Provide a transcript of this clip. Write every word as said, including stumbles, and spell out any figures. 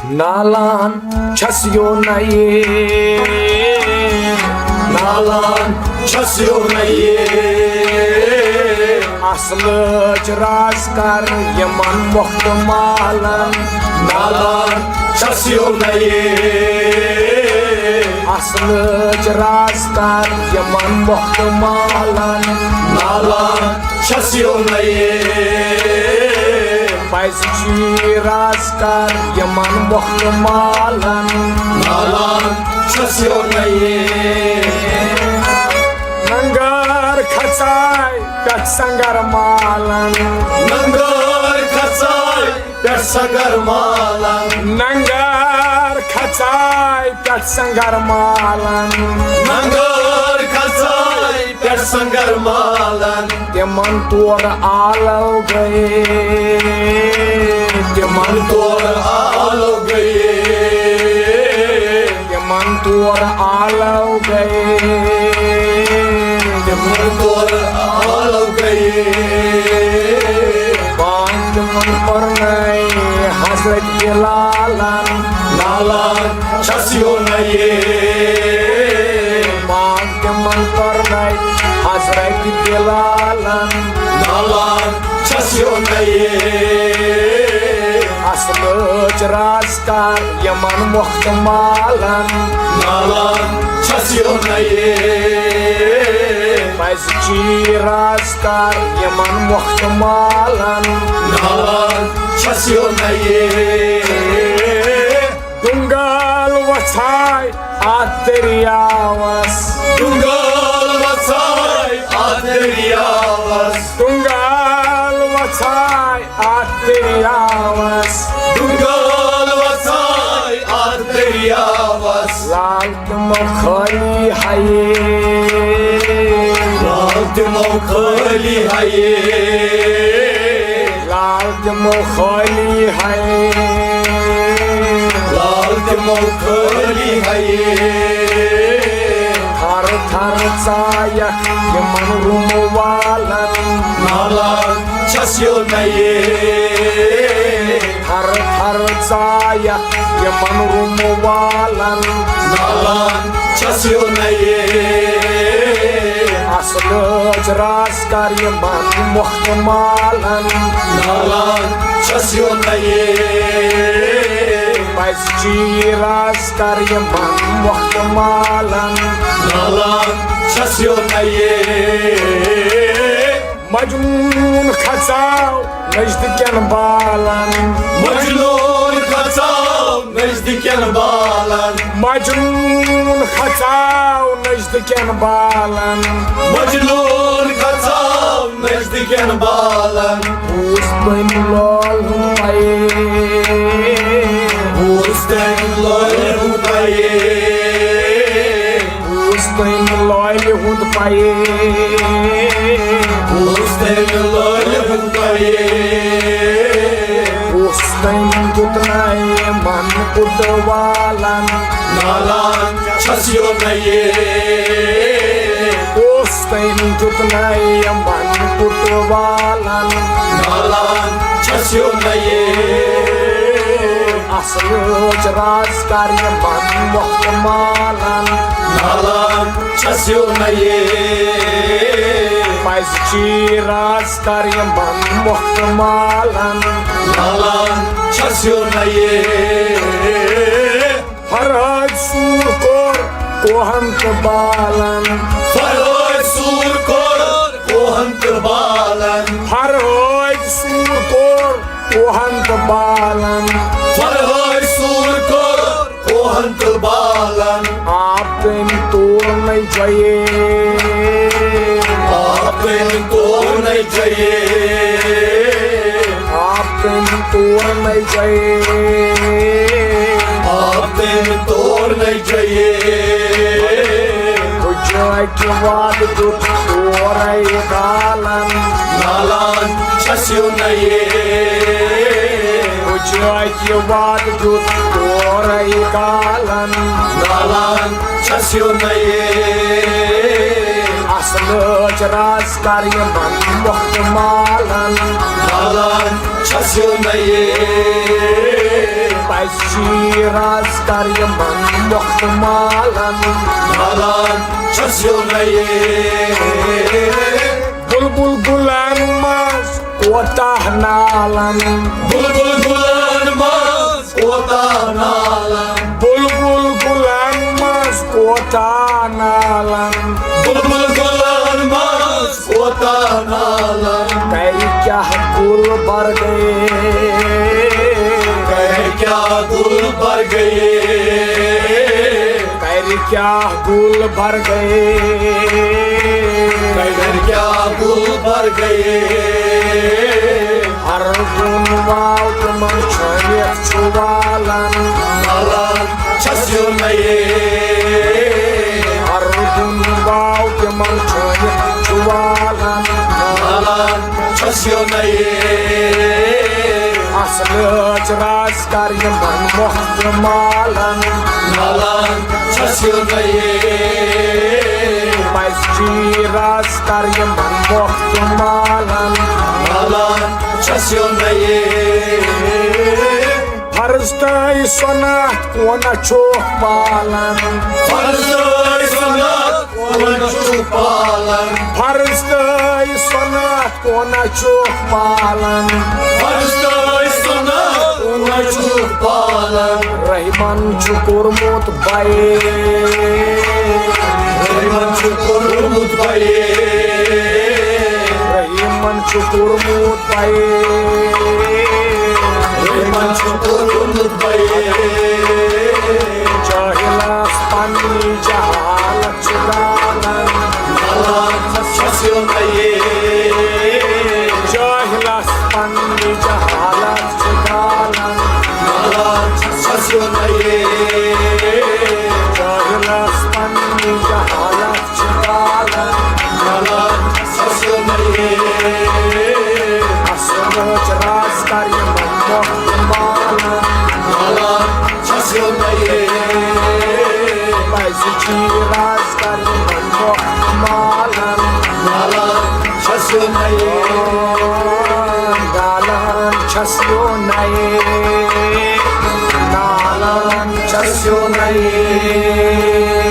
نالان چھس یونَے، نالان چھس یونَے۔ اصلٕچ راز کر یِمن مۄختہٕ مالن، نالان چھس یونَے۔ اصلٕچ راز کر یِمن مۄختہٕ مالن، نالان چھس یونَے۔ پزِ چی راز کر یِمن مۄختہٕ مالن، نالان چھس یونَے۔ ننگار کھژاے پٮ۪ٹھ سنگر مالن، ننگار کھژاے پٮ۪ٹھ سنگر مالن، ننگار کھژاے پٮ۪ٹھ سنگر مالن، ننگار کھژاے پٮ۪ٹھ سنگر مالن۔ تِمن تورٕ آلو گٔے، تِمن تورٕ آلو گٔے، تِمن تورٕ آلو گٔے، تِمن تورٕ آلو گٔے۔ بانگ تِمن پٔرنَے حضرت بلالن، نالان چھس یونَے۔ بانگ تِمن پٔرنَے حضرت بلالن، نالان چھس یونَے۔ اصلٕچ راز کر یِمن مۄختہٕ مالن، نالان چھس یونَے۔ پزِ چی راز کر یِمن مۄختہٕ مالن، نالان چھس یونَے۔ دُنگال وژھاے اتھ دٔریاوس، دُنگال وژھاے اتھ دٔریاوس، دُنگال وژھاے اتھ دٔریاوس، دُنگال وژھاے اتھ دٔریاوس۔ لال تِمو خٲلی ہَیے، لال تِمو خٲلی ہَیے، لال تِمو خٲلی ہَیے، لال تِمو خٲلی ہَیے۔ تھر تھر ژایکھ یِمن روٗمہٕ والن، نالان چھس یونَے۔ تھر تھر ژایکھ یِمن روٗمہٕ والن، نالان چھس یونَے۔ اصلٕچ راز کر یِمن مۄختہٕ مالن، نالان چھس یونَے۔ پزِ چی راز کر یِمن مۄختہٕ مالن، نالان چھس یونَے۔ مجنون کھژاو نزدیکن بالن، مجنون کھژاو نزدیکن بالن، مجنون کھژاو نزدیکن بالن، مجنون کھژاو نزدیکن بالن۔ بوٗز تٔمۍ لول ہُنٛد پیغام، بوٗز تٔمۍ لول ہُنٛد پیغام۔ بوٗز تٔمۍ لالہِ ہُنٛد پیغام، بوٗز تٔمۍ لالہِ ہُنٛد پیغام۔ بوٗز تٔمۍ دیُتنَے یِمَن پُٹہٕ والَن، نالان چھَس یونَے۔ بوٗز تٔمۍ دیُتنَے یِمَن پُٹہٕ والَن، نالان چھَس یونَے۔ اصلٕچ راز کر یِمن مۄختہٕ مالن، نالان چھَس یونَے۔ پزِ چی راز کر یِمن مۄختہٕ مالن، نالان چھَس یونَے۔ فرہاد سوٗر کوٚر کوہن تہٕ بالن، فرہاد سوٗر کوٚر کوہن تہٕ بالن، فرہاد سوٗر کوٚر کوہن تہٕ بالن، فرہاد سوٗر کوٚر کوہن تہٕ بالن۔ آب تٔمۍ توٚر نَے جیے، آب تٔمۍ توٚر نَے جیے، آب تٔمۍ توٚر نَے جیے، آب تٔمۍ توٚر نَے جیے۔ حُجرٕ اَکہِ وادٕ دیُت تورَے گالن، نالان چھَس یونَے۔ حُجرٕ اَکہِ وادٕ دیُت تورَے گالن، نالان چھَس یونَے۔ اصلٕچ راز کر یِمن مۄختہٕ مالن، نالان چھَس یونَے۔ شیراز کر یِمن مۄختہٕ مالن۔ نالان چھس یوٚنَے۔ بلبل گُلن منٛز کوتاہ نالن۔ بلبل گُلن منٛز کوتاہ نالن۔ بلبل گُلن منٛز کوتاہ نالن۔ بلبل گُلن منٛز کوتاہ نالن۔ کرِ کیٛاہ گُل برگے۔ کرِ کیٛاہ گُل برگے۔ کرِ کیٛاہ گُل برگے۔ کرِ کیٛاہ گُل برگے۔ ہر دُن واو تِمن چھٲنِتھ چھُ والان۔ نالان چھس یوٚنَے۔ ہر دُن واو تِمن چھٲنِتھ چھُ والان۔ نالان چھس یوٚنَے۔ اصلٕچ راز کر یِمن مۄختہٕ مالن۔ نالان چھس یوٚنَے۔ پزچی راز کر یِمن مۄختہٕ مالن۔ نالان چھس یوٚنَے۔ فرض تہٕ سُنت کونہ چھُکھ پالان۔ فرض تہٕ سُنت کونہ چھُکھ پالان۔ فرض تہٕ سُنت کونہ چھُکھ پالان۔ فرض تہٕ سُنت کونہ چھُکھ پالان۔ رحیمن چھُ کوٚرمُت بیان۔ رحیمن چھُ کوٚرمُت بیان۔ رحیمن چھُ کوٚرمُت بیان۔ رحیمن چھُ کوٚرمُت بیان۔ جاہلس پننی جہالت چھِ گالان۔ گالان چھس یوٚنَے۔ جاہلس پننی جہالت چھِ گالان۔ گالان چھس یوٚنَے۔ جاہلس پننی جہالت چھِ گالان۔ گالان چھس یوٚنَے۔ اصلٕچ راز کر یِمن مۄختہٕ مالن۔ نالان چھس یوٚنَے۔ پزچی راز کر یِمن مۄختہٕ مالن۔ نالان چھس یوٚنَے۔ گالان چھس یوٚنَے۔ نالان چھس یوٚنَے۔